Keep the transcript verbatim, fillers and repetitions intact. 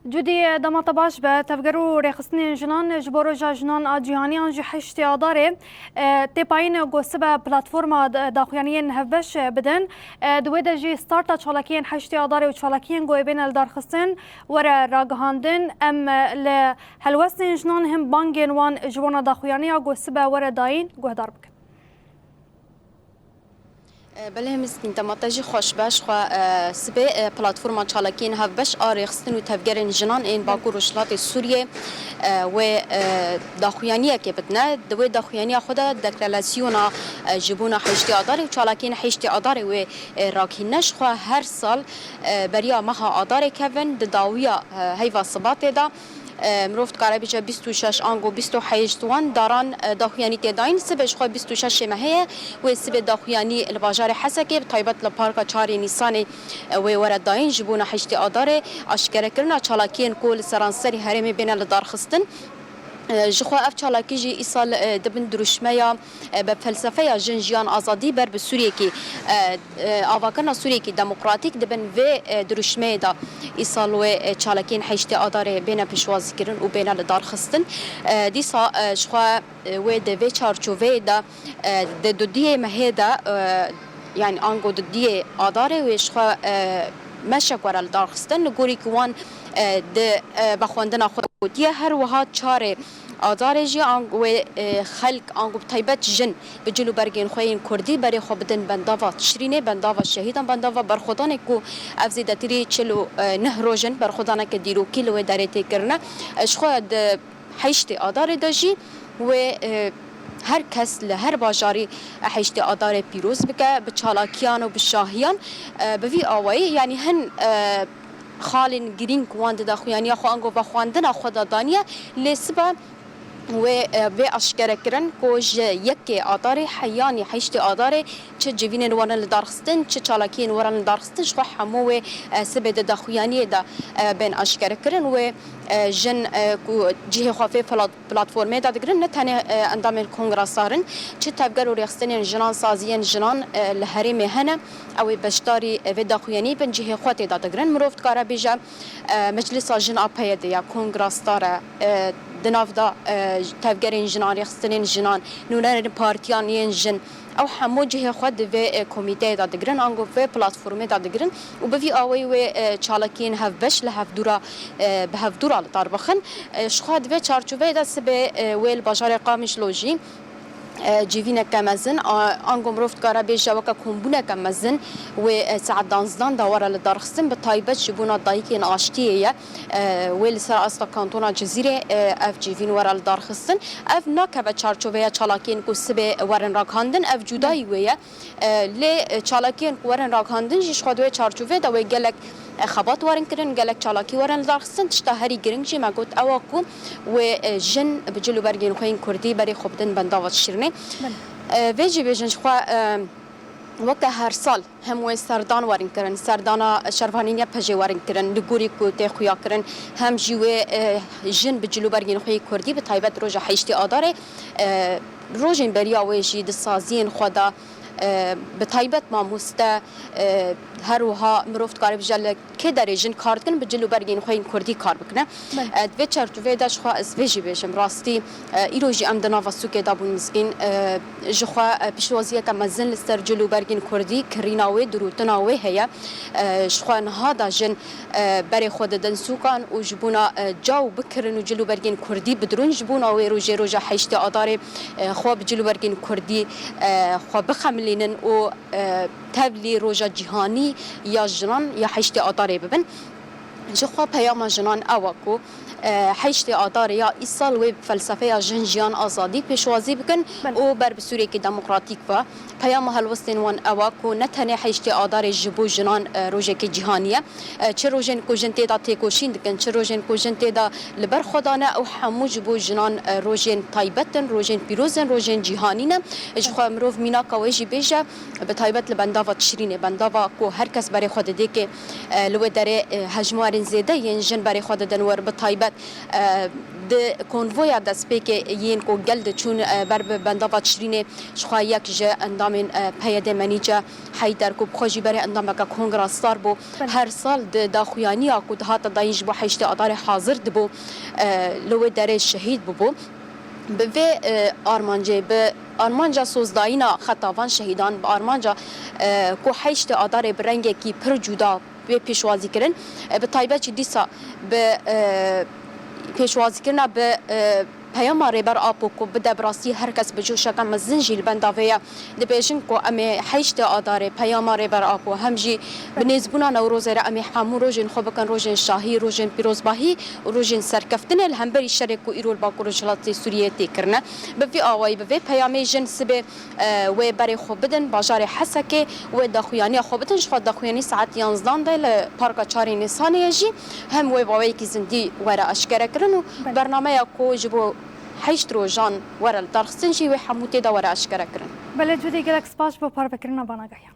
Cudî, dema te baş be, tevger û rêxistinên jinan ji bo Roja Jinan a Cîhanî an jî heştê Adarê, e, tê payîn ku sibe platforma da-, daxuyaniyên hevbeş bidin. E, di wê de jî starta çalakiyên heştê Adarê û çalakiyên ku ê bêne lidarxistin were ragihandin. Em, e, li helwestên jinan him bangên wan ji bona daxuyaniya ku sibe were dayîn guhdar bikin. E, belê Mizgîn, dema te jî xweş be, ji xwe, e, sibê, e, platforma çalakiyên hevbeş a rêxistin û tevgerên jinan ên Bakur Rojhilatê Sûriyê, e, wê, e, daxuyaniyekê bidine. Di wê daxuyaniya xwe de deklarasiyona, e, ji bona heştê Adarê û çalakiyên heştê Adarê wê, e, rakîne. Ji xwe her sal, e, beriya meha Adarê kevin, di dawiya, e, heyva Sibatê de, E, mirov dikare bêje bîst û şeş ango bîst û heşt wan daran, e, daxuyanî tê dayîn. Sibê ji xwe bîst û şeş mehê ye. Wê sibê daxuyanî li bajarê Hesekê, bi taybet li Parka çarê Nîsanê, e, wê were dayîn. Ji bona heştê Adarê aşkerekirina çalakiyên ku li seranserî herêmê bêne lidarxistin. E, ji xwe ev çalakî jî îsal, e, di bin dirûşmeya, e, bi felsefeya jin, jiyan, azadî ber bi Sûriyekî, e, e, avakirina Sûriyekî demokratîk di bin vê, e, dirûşmeyê de îsal wê, e, çalakiyên heştê Adarê bêne pêşwazîkirin û bêne lidarxistin. E, dîsa, e, ji xwe, e, wê di vê çarçoveyê de, e, di dudiyê mehê de, e, yanî ango dudiyê Adarê wê ji xwe, e, meşek were lidarxistin. Li gorî ku wan, e, di, e, vexwendina xwe de gotiye, her wiha çarê Adarê jî ang wê, e, xelk, ango bi taybet jin bi cil û bergên xwe yên kurdî berê xwe bidin bendava Tişrînê, bendava şehîdan, bendava berxwedanê ku ev zêdetirî çil û neh roj in berxwedaneke dîrokî li wê derê tê kirine. E, ji xwe di heştê Adarê de jî wê, e, her kes li her bajarî heştê Adarê pîroz bike, bi çalakiyan û bi şahiyan, e, bi vî awayî, yanî hin, e, xalên girîng wan di daxuyaniya xwe ango vexwendina xwe de daniye, lê sibe wê, e, bê aşkere kirin ku ji yekê Adarê heyanî heştê Adarê çi civînên werin lidarxistin, çi çalakiyên werin lidarxistin, ji xwe hemû wê, e, sibê di daxuyaniyê de, e, bên aşkere kirin. Wê, e, jin, e, ku cihê xwe vê plat-, platformê de digirin, ne tenê, e, endamên kongra sar in, çi tevger û rêxistinên jinan, saziyên jinan, e, li herêmê hene, ew ê beşdarî, e, vê daxuyanî bin, cihê xwe tê de digirin. Mirov dikare bêje, e, Meclisa Jin a P Y D'ê ya, Kongra Star e, e, di nav de, e, tevgerên jinan, rêxistinên jinan, nûnerên partiyan yên jin, ew hemû cihê xwe di vê, e, komîteyê de digirin, ango vê platformê de digirin û bi vî awayî wê, e, çalakiyên hevbeş li hevdû re, e, bi hevdû re li dar bixin. E, ji xwe di vê çarçoveyê de sibê, e, wê li bajarê Qamişlo jî, e, civîneke mezin, a, ango mirov dikare bêje weke kombûneke mezin wê, e, saet danzdan de were lidarxistin, bi taybet ji bona dayikên aştiyê ye. E, wê li ser asta kantona Cizîrê, e, ev civîn were lidarxistin. Ev nakeve çarçoveya çalakiyên ku sibê werin ragihandin, ev cudayî wê ye. E, lê, e, çalakiyên ku werin ragihandin jî ji xwe di wê çarçovê de wê gelek, e, xebat werin kirin, gelek çalakî werin lidarxistin. Tişta herî giring jî me got ew e ku wê, e, jin bi cil û bergên xwe yên kurdî berê xwe bidin bendava Tişrînê. Belê. E, vê jî bêjin ji xwe, e, weke her sal hem wê serdan werin kirin, serdana şervanên Y P J'ê werin kirin, li gorî ku tê xuyakirin, hem jî wê, e, jin bi cil û bergên xwe yê kurdî, bi taybet roja heştê Adarê, e, rojên beriya wê jî di saziyên xwe de, e, bi taybet mamoste, e, her wiha mirov dikare bêje li kê derê jin kar dikin, bi cil û bergên xwe yên kurdî kar bikine. Belê. E, di vê çarçoveyê de ji xwe ez vê jî bêjim, rastî, e, îro jî em di nava sûkê de bûn Mizgîn. E, ji xwe, e, piştwaziyeke mezin li ser cil û bergên kurdî, kirîna wê, dirûtina wê heye. E, ji xwe niha de jin, e, berê xwe didin sûkan û ji bona, e, caw bikirin û cil û bergên kurdî bidirûn, ji bona wê rojê roja heştê Adarê, e, xwe bi cil û bergên kurdî, e, xwe bixemilînin û, e, tevlî roja cîhanî ya jinan ya heştê Adarê bibin. Ji xwe peyama jinan ew e ku, e, heştê Adarê ya îsal wê bi felsefeya jin, jiyan, azadî pêşwazî bikin Belê. û ber bi Sûriyekî demokratîk ve. Peyama helwestên wan ew e ku ne tenê heştê Adarê ji bo jinan, e, rojekê cîhanî ye. E, çi rojên ku jin tê de têkoşîn dikin, çi rojên ku jin tê de li ber xwe dane, ew hemû ji bo jinan, e, rojên taybet in, rojên pîroz in, rojên cîhanî ne. Ji xwe mirov mînaka wê jî bêje, bi taybet li bendava Tişrînê, bendava ku her kes berê xwe didê ke, e, li wê derê, e, hejmarên Zêde yên jin berê xwe didin wir, bi taybet, e, di konvoya destpêkê yên ku gel diçûn, e, ber bi bendava Çirînê, jixwe yek ji endamên, e, P Y D Menîce Heyder ku bi xwe jî berê endameke Kongra Star bû. Belê. Her sal di daxuyaniya ku dihate dayîn ji bo heştê Adarê hazir dibû, e, li wê derê şehîd bibû. Bi vê, e, armancê, bi armanca sozdayîna xeta van şehîdan, bi armanca, e, ku heştê Adarê bi rengekî pir cuda wê pêşwazî kirin, e, bi taybet jî dîsa bi, e, pêşwazîkirina bi, e, peyama Rêber Apo ku bide bi rastî her kes bi coşeke mezin jî li benda vê ye. Dibêjin ku em ê heştê Adarê peyama Rêber Apo hem jî bi nêzbûna Newrozê re em ê hemû rojên xwe bikin rojên şahî, rojên pîrozbahî û rojên serkeftinê li hemberî şerê ku îro li Bakur Rojhilatê Sûriyeyê tê kirine. Bi vî awayî, bi vê peyamê jin sibê, e, wê berê xwe bidin bajarê Hesekê, wê daxuyaniya xwe bidin. Jixwe daxuyanî saet yanzdan de li Parka Çarê Nîsanê ye jî hem wê baweyekî zindî were eşkerekirin û Belê. bernameya ku ji bo heşt rojan were lidarxistin jî wê hemû tê de were eşkerekirin. Belê Cûdî, gelek spas ji bo parvekirina vana gehiya.